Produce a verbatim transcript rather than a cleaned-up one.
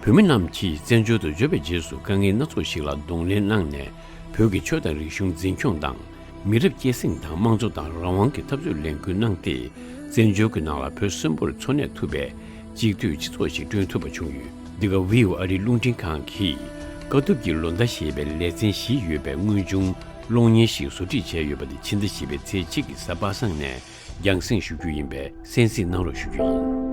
བོད་མི་རྣམས་ཀྱིས་བཙན་བྱོལ་དུ་འབྱོར་བའི་རྗེས་སུ་དཀའ་ངལ་སྣ་ཚོགས་ཤིག་ལ་གདོང་ལེན་གནང་ནས། བོད་ཀྱི་ཆོས་དང་རིག་གཞུང་འཛིན་སྐྱོང་དང་། མི་རབས་སྐྱེད་སྲིང་དང་། དམངས་གཙོ་དང་རང་དབང་གི་འཐབ་རྩོད་ལས་འགུལ་གནང་སྟེ། བཙན་བྱོལ་གྱི་ནང་ལ་བོད་གསོན་པོར་འཚོ་གནས་ཐུབ་པའི་གཅིག་སྡུད་སྤྱི་ཚོགས་ཤིག་བསྐྲུན་ཐུབ་པ་བྱུང་ཡོད། འདི་ག་ཝི་ཨོ་ཨ་རིའི་རླུང་འཕྲིན་ཁང་གིས། དཀའ་ཐུབ་ཀྱི་ལོ་ཟླ་ཞེས་པའི་ལེ་ཚན་བཞི་ཡོད་པའི་དངོས་བྱུང་གློག་བརྙན་ཞིག་བཟོ་སྒྲིག་བྱས་ཡོད་པ་དེ་ཕྱི་ཟླ་བཞི་པའི་ཚེས་གཅིག་གི་གཟའ་པ་སངས་ནས་རྒྱང་སྲིང་ཞུ་རྒྱུ་ཡིན་པས། གསན་གཟིགས་གནང་རོགས་ཞུ་རྒྱུ་ཡིན།